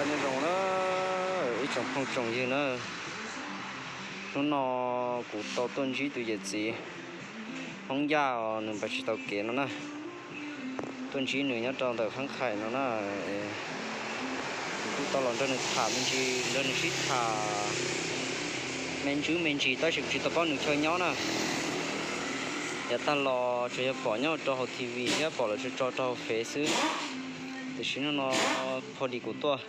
Nyob zoo na, ib tsoom phooj tsoom ywg na, hnub no kuv tau tuaj ntsib tus yawm txiv Hmoob Yaj os, nws npaj tsis tau kev no na. Tuaj ntsib nws nyob rau ntawm Khaab Khais no na. Kuv kuj tau los nrog nws tham me ntsis, nrog nws sib tham me ntsis me ntsis tab sis kuv tsis tau paub nws chaw nyob na. Yav tag los tsuas yog pom nyob rau hauv T V thiab pom lawv tso tso rau hauv Fev xwb. Tiam sis hnub no pho dim kuv tuaj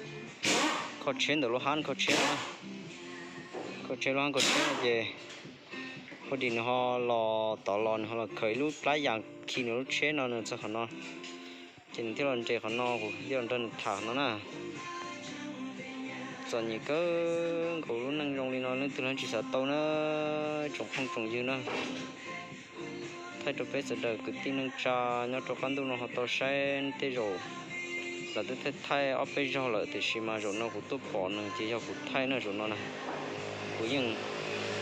kho tsheb ntawm lub hab kho tsheb no, kho tsheb lub hab kho tsheb no ces pho dim nws ho los tod los nws ho los khaws ib lub plab yas khi nws lub tsheb no nws txog qhov no, ces nws thiaj los nres qhov no, kuv thiaj los nrog nws tham no na. Txom nyem kawg nkaus lub neej zoo li no leej twg los tsis xav tau na, tsoom phooj tsoom ywg na. Thaij rau peb sawv daws kwv tij neej tsa nyob rau qab ntuj no ho tau saib tej zaum lawv twb thaij thaij ob peb zaug lawm tiam sis mas zaum no kuv tuaj pom nws ces yog kuv thaij na zaum no na. Kuv yeej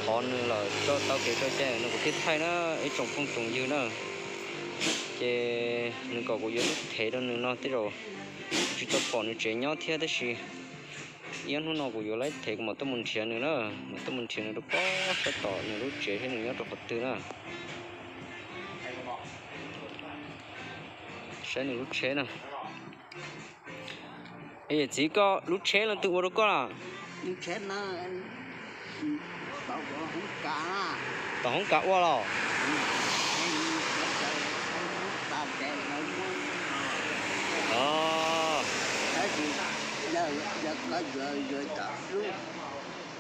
thov nws lawm tso tau kev tso cai no kuv thiaj thaij na, ib tsoom phooj tsoom ywg na. Ces nws kom kuv yuav lub thev rau nws no tej zaum tsis tau pom nws tsev nyob thiab tab sis ib hnub no kuv yuav lub thev kuv mam tuaj mus nrhiav nws na, mam tuaj mus nrhiav nws rau pob sab tom nws lub tsev seb nws nyob rau qhov twg na. Saib nws lub tsheb na. Yawm txiv, koj lub tsheb leej twg ua rau koj lawm? Tom hoob kas ua los?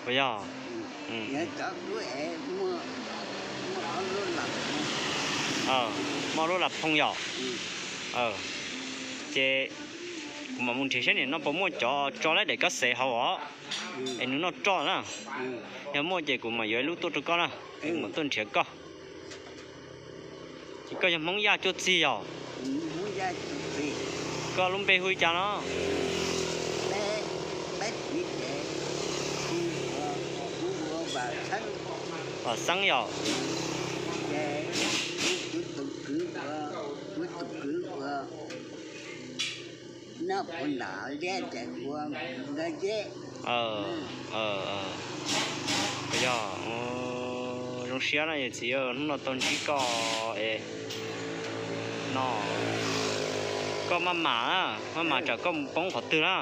Puas yog? Muaj lub lam phoo yom? Ces kuv mam mus nrhiav saib niam no puas muaj cov tso lab daim kab xev hauv os, es nws noj roj na. Yog muaj ces kuv mam yuav ib lub tuaj rau koj na, es kuv mam tuaj nrhiav koj. Ces koj yog Hmoob Yaj Cuaj Txig yom? Koj lub npe hu li cas no? Vam Xeeb yom? Yog, zoo siab na yawm txiv, hnub no tau ntsib koj es no koj maj mam, maj mam tsam koj mus poob qhov twg na.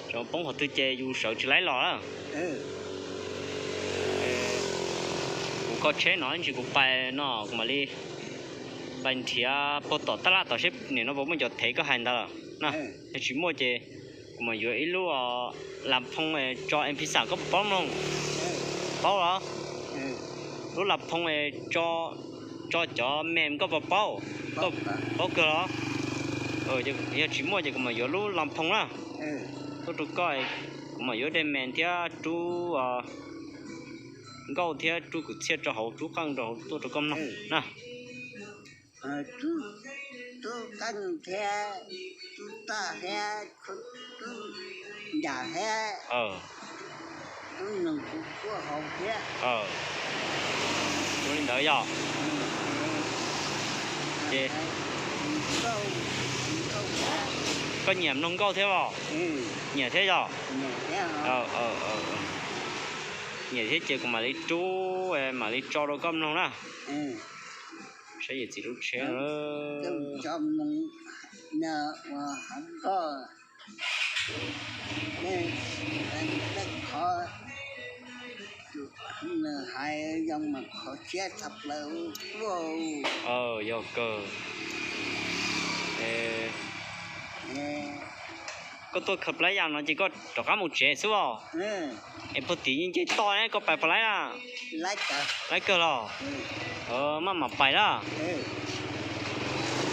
Tsam mus poob qhov twg ces yus sawv tsis laib los na. Kuv kho tsheb no ib ntsis kuv pais no kuv mam li pais nrhiav puag tom tab laj tom seb nim no puas muaj cov thev koj hais ntawd na. Yog tsis muaj ces kuv mam yuav ib lub las phoo tso em phi xam koj puas paub mloog? Paub los? Lub las phoo tso cov mem koj puas paub? Paub kawg los? Yog tsis muaj ces kuv mam yuav lub las phoo na. Tuaj rau koj, kuv mam yuav dej mem thiab rub nkauj thiab rub kwv txhiaj rau hauv, rub qeej rau hauv tuaj rau koj mloog na. Rub qeej thiab rub toj thiab rub ncav thiab rub noog kuv kuaj hauv thiab. Ua li ntawd yog? Ces koj nyiam mloog nkauj thiab os? Nyiam thiab yog? Nyiam thiab ces kuv mam li rub, mam li tso rau koj mloog na. Saib yawm txiv lub tsheb. Yog kawg. Koj tuaj khaws plab yas no ces koj rov qab mus tsev xwb os? Es puag tim nce toj ne koj pais puas laib na? Laib kawg los? Maj mam pais na.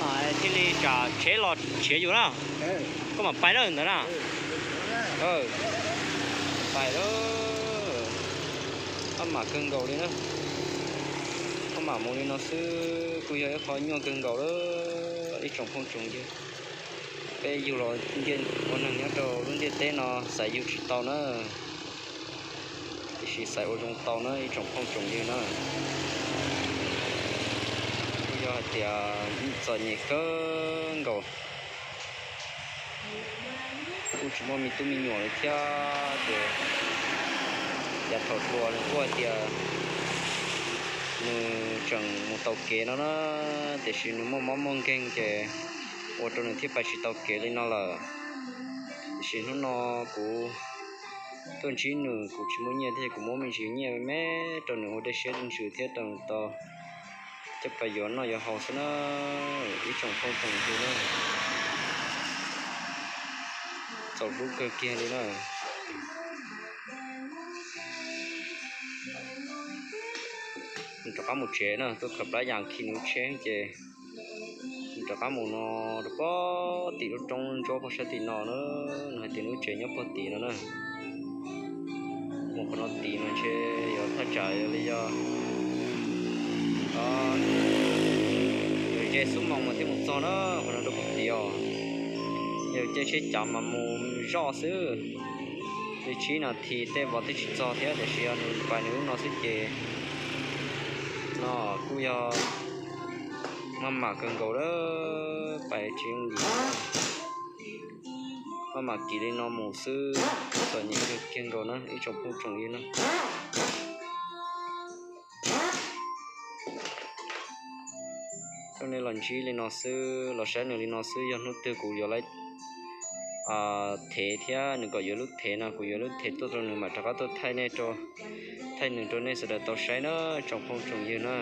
Maj mam thiaj li tsam tsheb los nrhiav yus na. Koj mam pais na ntawd na. Pais lawm. Maj mam kawg nkaus li na. Maj mam mus li no xwb kuj yog ib qho nyuaj kawg nkaus lawm ib tsoom phooj tsoom ywg. Peb yug los ua neeg nyob rau lub ntiaj teb no xaiv yug tsis tau na, tiam sis xaiv ua zoo tau na ib tsoom phooj tsoom ywg na. Kuj yog hais tias txom nyem kawg nkaus. Tsis muaj me tub me nyuam li thiab ces yav thaum hluas nws kuj hais tias nws tseem mus taus kev no na, tiam sis nws muaj mob muaj nkeeg ces ua rau nws thiaj pais tsis taus kev li no lawm. Tiam sis hnub no kuv tuaj ntsib nws, kuv tsis muaj nyiaj thiab, kuv muab me ntsis nyiaj me rau nws ua dej siab dej ntsws thiab rau nws tau coj pais yuav noj yuav haus xwb na, ib tsoom phooj tsoom ywg na. Txaus hlub kawg kiag li na. Nws rov qab mus tsev na, tuaj khaws plab yas khi nws lub tsheb ces nws rov qab mus no rau pog tim lub roob ntsuab pog sab tim no na. Nws hais tias nws lub tsev nyob pog tim no na. Mus qhov no tid mas ntshe yuav thaj tsam li yog yog ze xuab moos mas thiaj mus txog na, qhov no rau pog tid os. Yog caij tsheb cav mas mus zoj xwb, li tsib nas this tej vov thiaj tsis txog thiab, tiam sis yog nws pais nws lub no xwb ces no kuj yog maj mam kawg nkaus lawm, pais tsis yooj yim. Maj mam kiv li no mus xwb, txom nyem kawg kiag nkaus na ib tsoom phooj tsoom ywg na. Coj nej los ntsib li no xwb, los saib nws li no xwb, yog hnub twg kuv yuav lawv thev thiab nws kom yuav lub thev no, kuv yuav lub thev tuaj rau nws mam rov qab tuaj thaij nej, thaij nws rau nej sawv daws tau saib na tsoom phooj tsoom ywg na.